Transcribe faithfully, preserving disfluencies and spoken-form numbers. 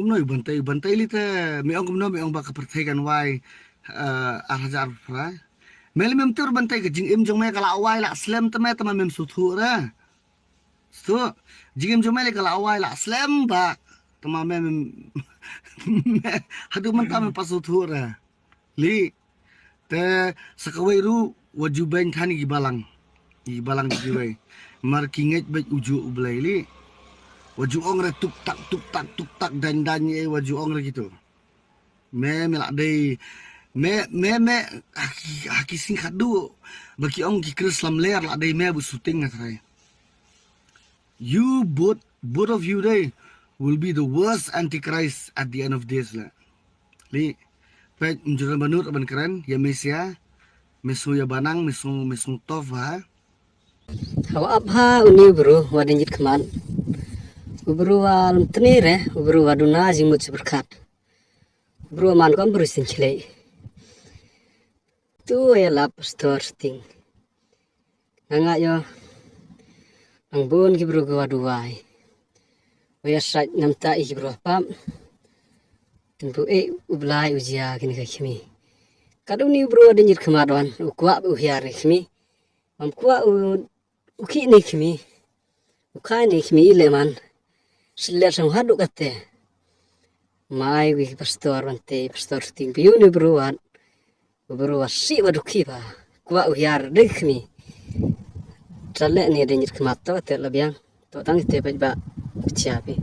Kumno u Bantai, u Bantai lei te me ong kumno, me ong ba ka pyrthei kan wai, eh, ar hajar arphew phra. Me lei mem tip u Bantai, ka jingim jong me ka la wai la slem te me, te ma mem sngewthuh re. Sngewthuh. Jingim jong me lei ka la wai la slem bha, te ma me, me, me, haduh mynta mem pat sngewthuh re. Lei te sa kawei ruh wat ju beiñ than ïa ki balang. Ïa ki balang kiwei. Mar ki ngeit beit u juh U Blei lei. Wat ju ong re tuk tak, tuk tak, tuk tak, daiñ daiñ, eh, wat ju ong re kito. Me, me la dei, me, me, me, ha ki, ha ki sing khadduh ba ki ong ki Khrist lamler, la dei me ba u shooting nga trai. You both, both of you dei will be the worst antichrist at the end of days la. Lei, peit, ym ju don ba nud ban kren ïa Mesia, me sngew ïa banang, me sngew, me sngew tough ha. Hawa ap ha uni u bru wa dang jit khmat. U bru wa lum tni re, u bru wa duna jingmut sibirkat. U bru wa man kam bru sin chlei. Tu ya lap pastor sting. Nga nga yo. Ang bun ki bru wa duwai. Wa ya sait namta i ki bru pam. Tyntu e u Blai u jia kini ka khmi. Kadu ni u bru wa dang jit khmat wan. U kwah u hiar ni khmi. Mam kwah u, u ki ni khmi. U kai ni khmi i le man. Silet sang hadu kate. Mai wi pastor wan te, pastor sting piu ni bru wan. U bru wa si wa duki ba. Kwah u hiar dei khmi. Trale ni dang jit khmat to te la biang. To tang te peit ba. Chia pi.